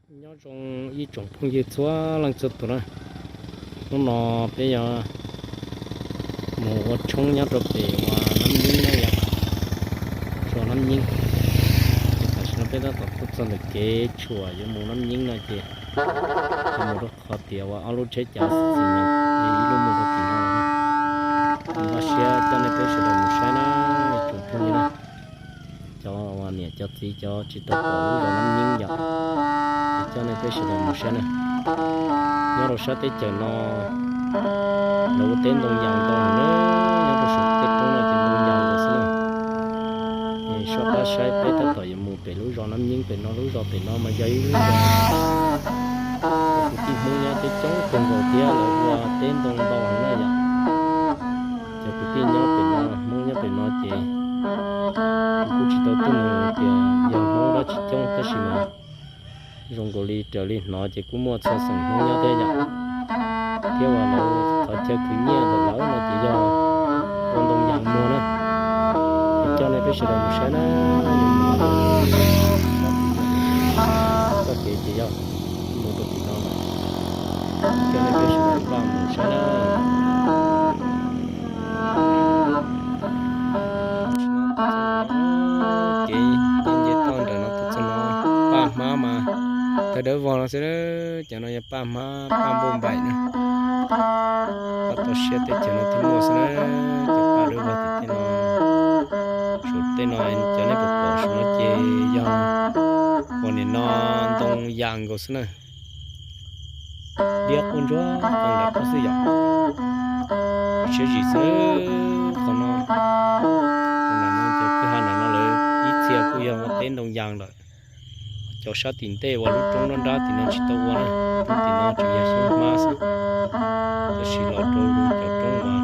Nyob zoo ib tsoom phooj ywg txhua leej txhua tus na, hnub no peb yuav mus ua tshoob nyob rau pem uas Nab Nyeeb na yom, zos Nab Nyeeb. Ces tam sim no peb tab tom tuaj txog ntawm kev tshuam yuav mus Nab Nyeeb no ces yuav mus rau qhov tias uas ob lub tsheb cav xis xis no, ib lub mus rau tim no. Npaj siab coj nej peb sawv daws mus saib na, ib tsoom phooj ywg na. Cov uas niam cov txiv cov tsis tau pom lub zos Nab Nyeeb yom, ces coj nej peb sawv daws mus saib na. Nyob rau sab teb chaws no lawv ua teb ntoo yas ntau heev na, nyob rau saum tej roob no ces ntoo yas ntau xwb na. Es soj qab saib peb tab tom yuav mus pem lub zos Nab Nyeeb pem no, lub zos pem no mas yog ib lub zos kwv tij Hmoob nyob coob coob kawg nkaus thiab lawv ua teb ntoo ntau heev na yom. Cov kwv tij nyob pem no, Hmoob nyob pem no ces kuv kuj tsis tau tuaj nug tias yog Hmoob dab tsi coob tab sis mas zoo nkaus li raws li hnov ces kuj muaj txhua xeem Hmoob nyob thiab yom. Thiab uas lawv qhov chaw khwv nyiaj ntawm lawv no ces yog ua ntoo yas muag na. Es coj nej peb sawv daws mus saib na, txoj kev ces yog mus rau tim no lawm. Coj nej peb sawv daws npaj mus saib na. Kev nce toj nram no tuaj txog no, paj hmab mas tawg dawb vog no xwb. Cov no yog paj hmab, paj npauj npaim na. Paj toj siab teb chaws no thiaj muaj xwb na. Cov paj dawb vog tim tej no, saum tej no cov nej pom pom saum no ces yog uas nim no ntoo yas nkaus xwb na. Diab quaj ntsuag qees nram qab xwb yom. Siab zim xwb qhov no. Nram no ces kwj ha nram no lawv ib txhia kuj yog ua teb ntoo yas lawm. Cov sab tim ntej uas lub roob nrab nrab tim no tsis tau ua na, roob tim no tseem yog xyoob hmab xwb. Tab sis los rau cov roob uas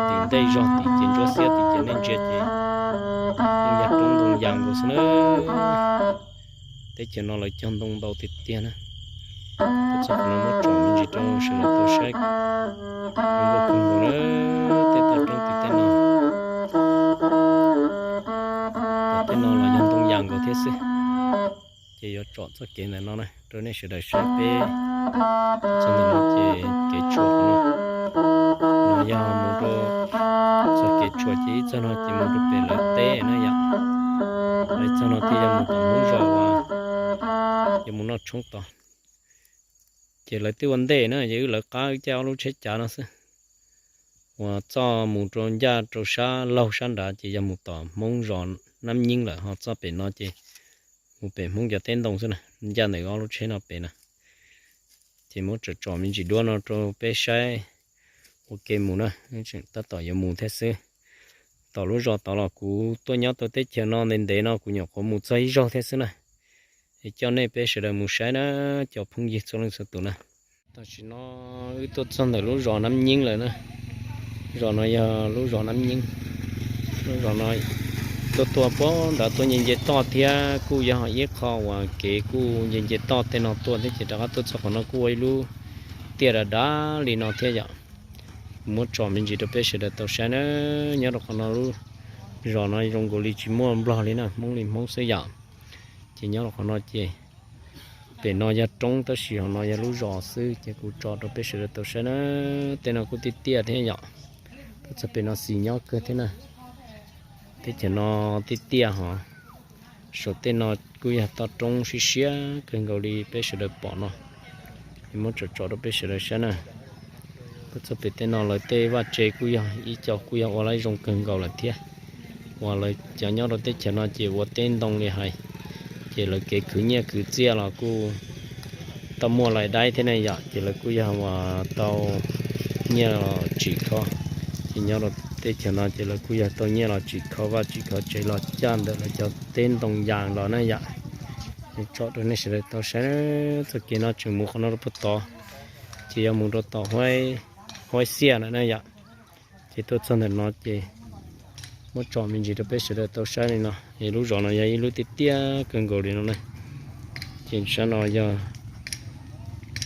tim ntej zog tim ces ntsuab xiab tim ces nej ntsia ces yeej yog roob ntoo yas nkaus xwb na. Teb chaws no lawv cog ntoo ntau tiag tiag na. Tuaj txog qhov no muab tsom me ntsis rau sawv daws tau saib zoo nkauj kawg nkaus na. Tej toj roob tim tej no, tom tej no los yog ntoo yas nkaus thiab xwb. Ces yuav tsom txoj kev ntawm no na rau nej sawv daws saib peb. Txog ntawm no ces kev tshuam no, no yog mus rau txoj kev tshuam ces ib txog no ces mus rau pem lawv teb na yom. Ib txog no thiaj yog mus tom Hmoob zos uas yuav mus noj tshoob tod. Ces lawv twb ua ntej na, ces wb lawv qab wb caij ob lub tsheb cav no xwb. Uas txoj mus rau ncaj rau sab laug sab nrad ces yog mus tom Hmoob zos Nab Nyeeb lawm, ho txoj pem no ces mus pem Hmoob cov teb ntoo xwb na, ncaj ntawm ob lub tsheb no pem na. Ces muab tsom tsom me ntsis duab no rau peb saib ua ke mus na, tseem tab tom yuav mus thiab xwb. Tom lub zos tod los kuv tuaj nyob tau teb chaws no ntev ntev no kuv nyuam qhuav mus txog ib zaug thiab xwb na. Es coj nej peb sawv daws mus saib na, cov phooj ywg txhua leej txhua tus na. Tam sim no wb tuaj txog ntawm lub zos Nab Nyeeb lawm na. Zos no yog lub zos Nab Nyeeb. Lub zos no tuaj tuaj puag nrad tuaj nce nce toj thiab kuj yog ib qho uas kev kuj nce nce toj tej no tuaj thiab ces rov qab tuaj txog qhov no kuj ua ib lub tiaj dav dav li no thiab yom. Muab tsom me ntsis rau peb sawv daws tau saib na. Nyob rau qhov no lub zos no zoo nkaus li tsis muaj Nplog li na, Hmoob li Hmoob xwb yom. Ces nyob rau qhov no ces pem no yog roob tab sis hauv no yog lub zos xwb ces kuv tso rau peb sawv daws tau saib na. Tej no kuj tiaj tiaj thiab yom. Tuaj txog pem no xis nyob kawg thiab na. Teb chaws no tiaj tiaj hos. Saum tej no kuj yog toj roob siab siab kawg nkaus li peb sawv daws pom no. Es muab tsom tsom rau peb sawv daws saib na. Tuaj txog pem tej no lawv tej vaj tse kuj yog ib co kuj yog ua lawm zoo kawg nkaus lawm thiab. Uas lawv cov nyob rau teb chaws no ces ua teb ntoo li hais, ces lawv kev khwv nyiaj khwv txiaj los kuj tau muaj lais daib thiab ne yom, ces lawv kuj yog uas tau nyiaj los tsim kho. Ces nyob rau teb chaws no ces lawv kuj yog tau nyiaj los tsim kho vaj tsim kho tsev los caj ntawm lawv cov teb ntoo yas los na yom. Tsom rau nej sawv daws tau saib txoj kev no tseem mus qhov no rau puag tod, ces yuav mus rau tom Huaib Xiaj lawm na yom. Ces tuaj txog ntawm no ces muab tsom me ntsis rau peb sawv daws tau saib li no. Es lub zos no yog ib lub tiaj tiaj kawg nkaus li no na. Ces sab no yog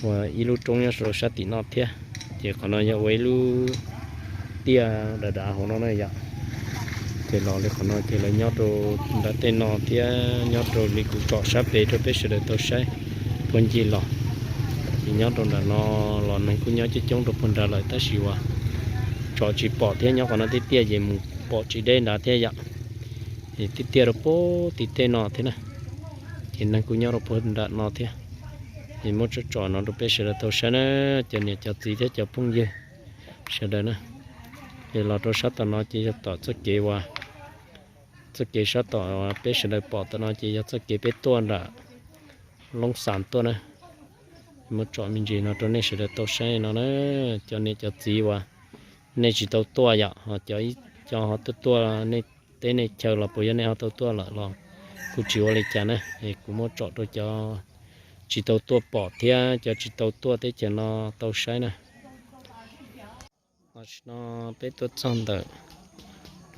ua ib lub roob nyob rau sab tim no thiab. Ces qhov no yog ua ib lub tiaj dav dav hauv no na yom. Ces los li qhov no ces lawv nyob rau nram tej no thiab nyob rau li kuv tsom sab pem rau peb sawv daws tau saib. puag ncig los. Ces nyob rau nram no los neeg kuj nyob coob coob rau puag nrad lawm tab sis uas tsom tsis pom thiab, nyob qhov no tiaj tiaj ces mus pom tsis deb nrad thiab yom. Ces tiaj tiaj rau puag tim tej no thiab na, ces neeg kuj nyob rau puag nram no thiab. Ces muab tsom tsom no rau peb sawv daws tau saib na, cov niam cov txiv thiab cov phooj ywg sawv daws na. Ces los rau sab tom no ces yog tom txoj kev uas, txoj kev sab tom peb sawv daws pom tom no ces yog txoj kev peb tuaj nram Loob Xas tuaj na. Muab tsom me ntsis no rau nej sawv daws tau saib no na, cov niam cov txiv uas nej tsis tau tuaj yom, ho cov ib co ho tuaj tuaj nej teb nej chaw los puas yog nej ho tau tuaj lawm los kuj tsis ua li cas na, es kuv muab tsom rau cov tsis tau tuaj pom thiab cov tsis tau tuaj teb chaws no tau saib na. Tam sim no peb tuaj txog ntawm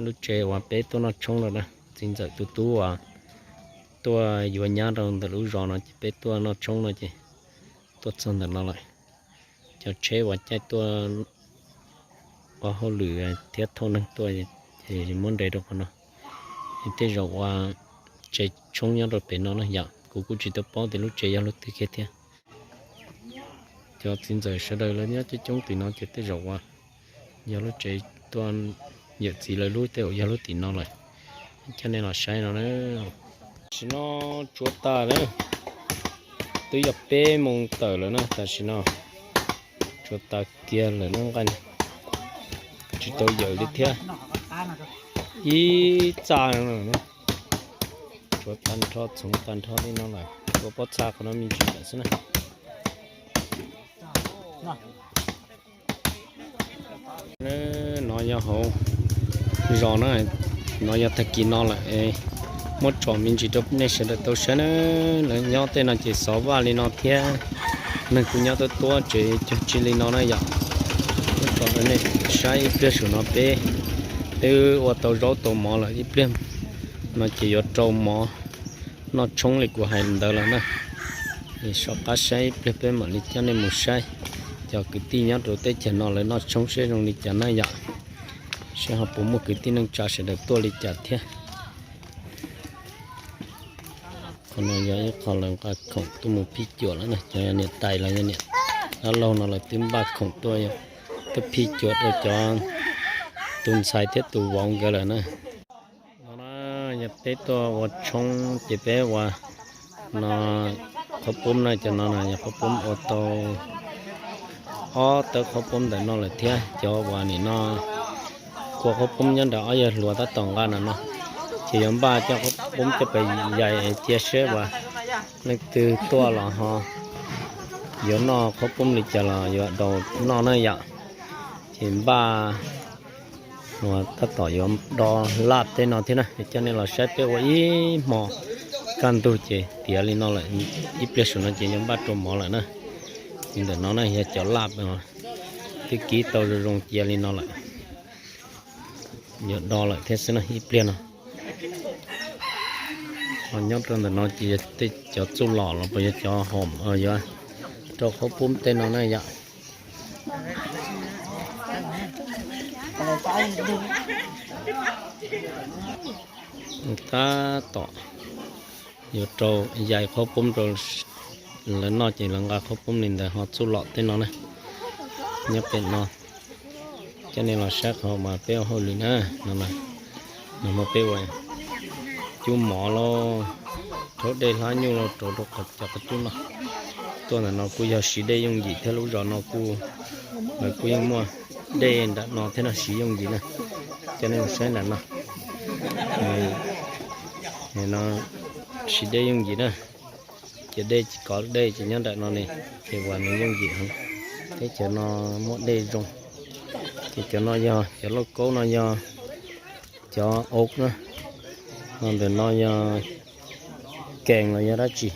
lub tsev uas peb tuaj noj tshoob lawm na, txiv ntxawm tus tub uas tuaj yuav nyab rau ntawm lub zos no ces peb tuaj noj tshoob no ces tuaj txog ntawm no lawm. Cov tsheb uas caij tuaj ua hauj lwm thiab thauj neeg tuaj ces muab nres rau qhov no. Tej zaum uas tsev tshoob nyob rau pem no na yom, kuv kuj tsis tau paub tias lub tsev yog lub twg kiag thiab. Cov txiv ntxawm sawv daws lawv nyob coob coob tim no ces tej zaum uas yog lub tsev tuaj yawm txiv lawv lub, tej zaum yog lub tim no lawm. Coj nej los saib no na. Tam sim no tsuav tas lawm, twb yog peb moos tawm lawm na, tam sim no tsuav tas kiag lawm na, nqaij tsis tau yawm li thiab. Ib txaj, tsuav tag nrho txhoov tag nrho li no lawm, ua pob txha qhov no me ntsis lawm xwb na. No yog hauv zos na, no yog tag kis no lawm, muab tsom me ntsis rau nej sawv daws tau saib na. Lawv nyob tej no ces xov vaj li no thiab, neeg kuj nyob tuab tuab tsev cog tsi li no na yom. Muab tsom rau nej saib ib pliag, saum no peb twb ua tau zaub tau mov lawm, ib pliag no ces yuav rau mov noj tshoob li kuv hais ntawd lawm na. Es soj qab saib ib pliag peb mam li coj nej mus saib cov kwv tij nyob rau teb chaws no lawv noj tshoob seb zoo li cas na yom, seb ho puas muaj kwv tij neej tsa sawv daws tuaj li cas thiab. Qhov no yog ib qho lawv nqa khoom tuaj mus phij cuam lawm na, cov niam tais los yog niam dab laug no lawv twb npaj khoom tuaj, tuaj phij cuam rau cov tus ntxhais thiab tus vauv nkawd lawm na. No na, yog peb tuaj ua tshoob ces peb ua no, qhaub poob na, cov no yog qhaub poob ua tau ob tawb qhaub poob ntawm no lawm thiab. Cov uas nim no kua qhaub poob nyob nram ob yawg hluas tab tom nqa no no, ces yuav npaj coj qhaub poob coj pem yais cia seb uas leej twg tuaj los ho yuav noj qhaub poob li cas los yuav daus noj na yom. Ces npaj tab tom yuav do laj tej no thiab na, coj nej los saib peb ua ib hmo kaj ntug ces tiav li no lawm, ib pliag saum no ces yuav npaj rau mov lawm na. Ntawm no na yog cov laj twb kib tau zoo zoo cia li no lawm, yuav do lawm thiab xwb na ib pliag no. Ho nyob rau ntawm no ces yog tej cov txuj lom los puas yog cov hom yuav rau qhaub poob tej no na yom. Tab tom yuav rau yais qhaub poob rau lawv noj ces lawv nqa qhaub poob li ntawd, ho txuj lom tej no na nyob pem no. Coj nej los saib qhov mas peb ua hauj lwm na, no mas peb ua cub mov lauj, rhaub dej hlab nyuj lauj, rau rau cov qhov cub no. Tuaj ntawm no kuj yog siv dej yooj yim thiab, lub zos no kuj, lawv kuj yeej muaj dej nram no thiab no siv yooj yim na. Coj nej mus saib nram no, no siv dej yooj yim na. Ces dej tsis kov, dej ces nyob nram no ne, ces uas nws yooj yim heev. Teb chaws no muaj dej zoo. Ces cov no yog cov lauj kaub no yog cov aub na, ho ntawm no yog kees los yog dab tsi,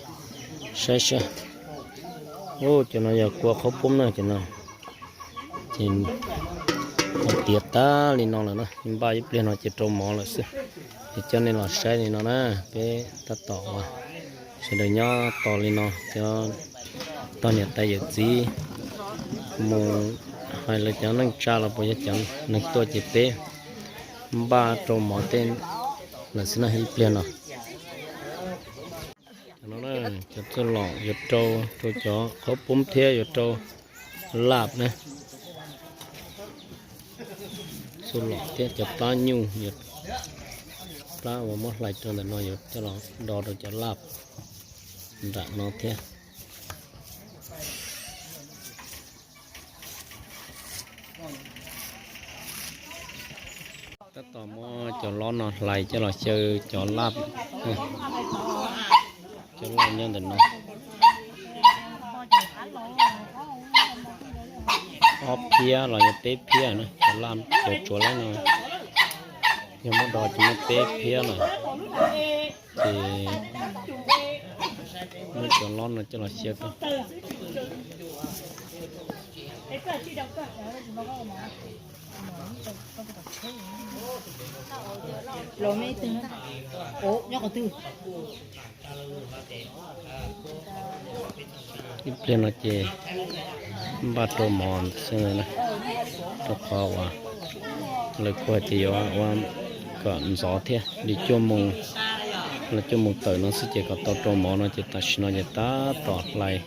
saib saib. Cov no yog kua qhaub poob na, cov no ces tiav tag li no lawm na, npaj ib pliag no ces rau mov lawm xwb. Ces coj nej los saib li no na, peb tab tom uas sawv daws nyob tos li no, cov tog niam tais yawm txiv mus hais lawv cov neej tsa los puas yog cov neeg tuaj ces peb npaj rau mov tej lawm xwb na ib pliag no. Cov no na, Cov txuj lom yuav rau, rau cov qhaub poob thiab yuav rau laj na. Txuj lom thiab cov plab nyuj, plab uas muab hlais rau ntawm no yuav coj los do rau cov laj nram no thiab. Tab tom muab cov lob no hlais coj los xyaw cov laj, cov laj nyob ntawm no. Ob phiab los yog peb phiab na, cov laj cov tsuav lab no yog muab do ces muaj peb phiab lawm. Ces muab cov lob no coj los xyaw tau. Ib pliag no ces npaj rau mov xwb na, rau qhov uas lawv kuj hais tias yuav ua kom ntxov thiab li cuaj moos, los cuaj moos tawm no xwb ces kom tau rau mov no ces tam sim no ces tab tom hlais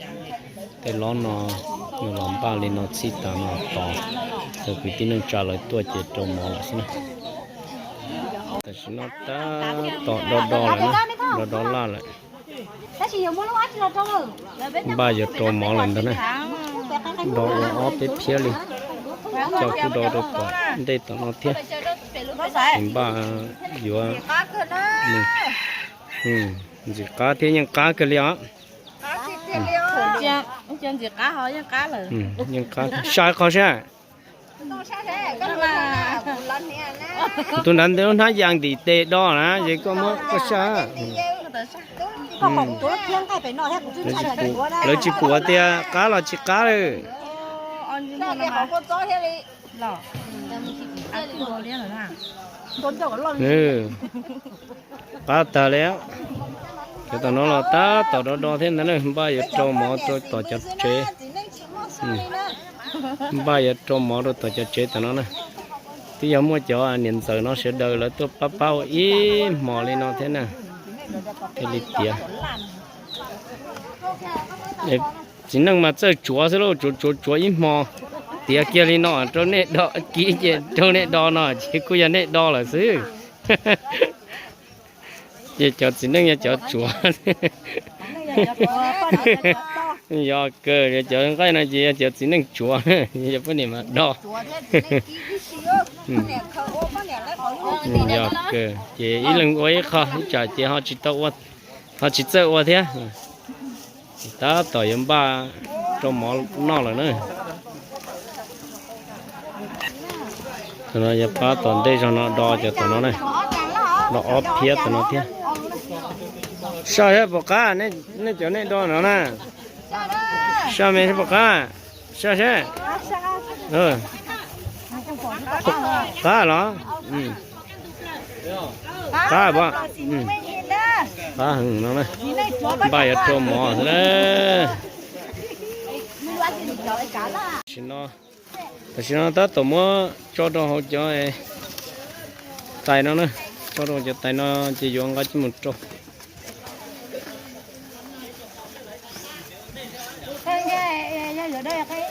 tej lob no, nws los npaj li no txhij tas no tos cov kwv tij neej tsa lawv tuaj ces rau mov lawm xwb na. Tam sim no tab tom do do lawm na, do do laj lawm. Npaj yuav rau mov lawm ntag na, do ua ob peb phiab li, coj kuj do rau tom ntej tom no thiab. Npaj yuav, ntxim qab thiab yeej qab kawg li os. Yeej qab, saj qhov saj. Tus nrad ntawd lub hnab yas ntim tes do na, ces koj muab koj saj. Lawv tsis pum tias qab los tsis qab lawm. Qab tag li. Cov tom no los tab tom do do thiab ntag na, npaj yuav rau mov rau tom cov tsev. Npaj yuav rau mov rau tom cov tsev tom no na. Twb yog muaj cov niam ntxawm no sawv daws lawv tuaj pab pab ua ib hmos li no thiab na, thiaj li tiav. Txiv neej mas txawj tsuav xwb lauj, tsuav tsuav tsuav ib hmo tiav kiag li no rau nej do, kib ces rau nej do no ces kuj yog nej do lawm xwb. Ces cov txiv neej yog cov tsuav. Yog kawg, cov nqaij no ces yog cov txiv neej tsuav, yog poj niam mas do. Yog kawg, ces ib leeg ua ib qho, ib tsam ces ho tsis tau ua, ho tsis txawj ua thiab. Tab tom yuav npaj rau mov noj lawm na. Tam no yog pab tom ntej zog no do cov tom no na, do ob phiab tom no thiab. Saj seb puas qab, nej cov nej do no na. Saj me seb puas qab, saj seb. Qab los? Qab pom. Qab heev no na. Npaj yuav rau mov xwb na. Tam sim no tab tom muab tso rau hauv cov tais no na, tso rau cov tais no ces yuav nqa coj mus rau.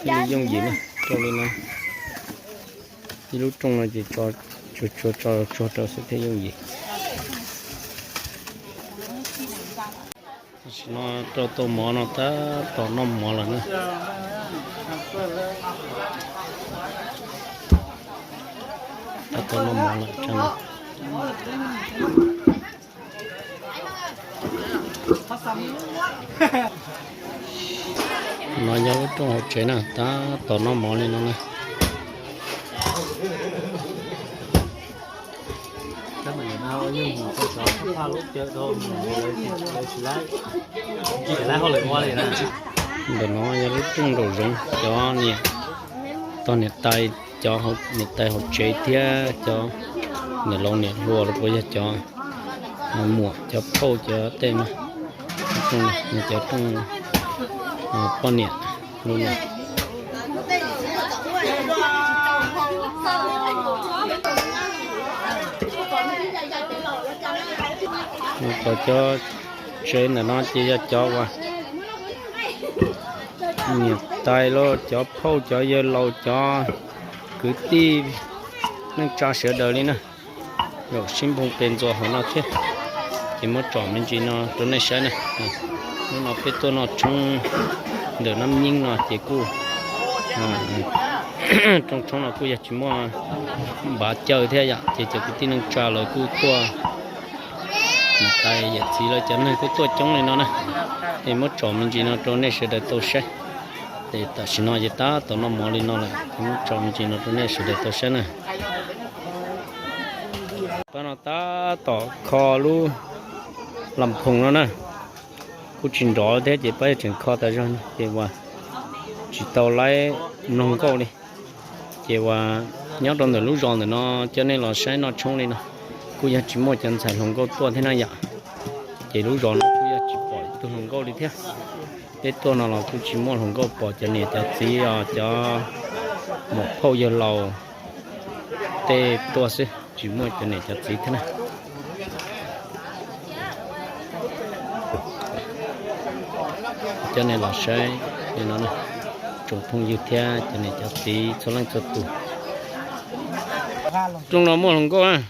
Yooj yim na, rau li no. Ib lub rooj no ces tsuag tsuag tso tsuag rau xwb thiaj yooj yim. Tam sim no rau tau mov no tab tom noj mov lawm na. Tab tom noj mov lawm. No yog lub rooj hauv tsev na, tab tom noj mov li no na. Ntawm no yog lub rooj nraum zoov, cov niam, tog niam tais, cov niam tais hauv tsev thiab cov niam laus niam hluas los puas yog cov muam cov phauj cov tej no. Cov rooj poj niam lub no. Kom cov tsev ntawm no ces yog cov uas Niam tais los cov phauj cov yawg laus cov kwv tij neej tsa sawv daws li na, zaum sib npoog pes ntxuas hauv no thiab. Ces muab tsom me ntsis no rau nej saib na. Hnub no peb tuaj noj tshoob ntawm Nab Nyeeb no ces kuj, rooj tshoob no kuj yog tsis muaj npav caw thiab yom, ces cov kwv tij neej tsa lawv kuj tuaj, niam tais yawm txiv lawv cov neeg kuj tuaj coob li no na. Es muab tsom me ntsis no rau nej sawv daws tau saib. Es tam sim no ces tab tom noj mov li no lawm, es muab tsom me ntsis no rau nej sawv daws tau saib na. Pab no tab tom kho lub lam phoos no na, kuj tsis nrov thiab ces pab yog tseem kho tas zog ces uas tsis tau laib mloog nkauj li. Ces uas nyob rau ntawm lub zos ntawm no coj nej los saib noj tshoob li no, kuj yog tsis muaj cov ntxhais hluas nkauj tuaj thiab na yom. Ces lub zos no kuj yog tsis pom ib tug hluas nkauj li thiab. Peb tuaj no los kuj tsis muaj hluas nkauj, pom cov niam cov txiv os, cov muam phauj yawg laus tej tuaj xwb, tsis muaj cov niam cov txiv thiab na. Coj nej los saib li no, tsoom phooj ywg thiab cov niam cov txiv txhua leej txhua tus. Rooj no muaj hluas nkauj na,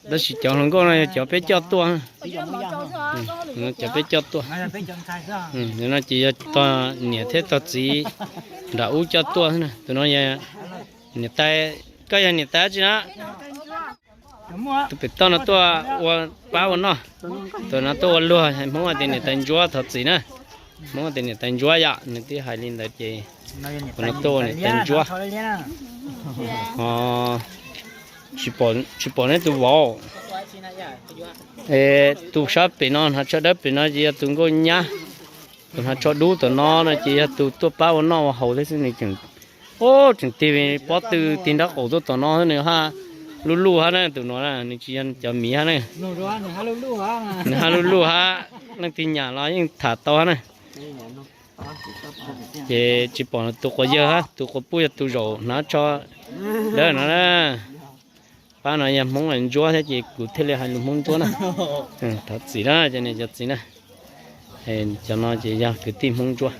tab sis cov hluas nkauj no yog cov peb coj tuaj, cov peb coj tuaj. No ces yog tog niam thiab tog txiv nram ub coj tuaj xwb na. Tus no yog niam tais, koj yog niam tais dab tsi na? Tus pem toj no tuaj ua pab ua noj, tus no tuaj ua luag, Hmoob tias niam tais ntsuab thov txim na. Hmoob tias niam tais ntsuab yom, nws twb hais li ntawd ces tus no tuaj ua niam tais ntsuab. Tsis pom neb tus vauv. Tus sab pem no hnav tsho dawb pem no ces yog tus nkauj nyab, tus hnav tsho dub tom no no ces yog tus tuaj pab ua noj ua haus thiab xwb. Nws tseem, tseem tig pob tw tig nraub qaum tuaj tom no, nws haj luj luj hab na, tus no nws tsis yog cov miv hab na. Nws haj luj luj hab, leej twg nyam los yeej tham tau hab na. Ces tsis pom tus quas yawg hab, tus quas puj yog tus zaum hnav tsho dawb no na. Pab no yog Hmoob ntsuab thiab ces kuv thiaj li hais lus Hmoob ntsuab na. Thov txim na cov niam cov txiv na. Cov no ces yog kwv tij Hmoob ntsuab.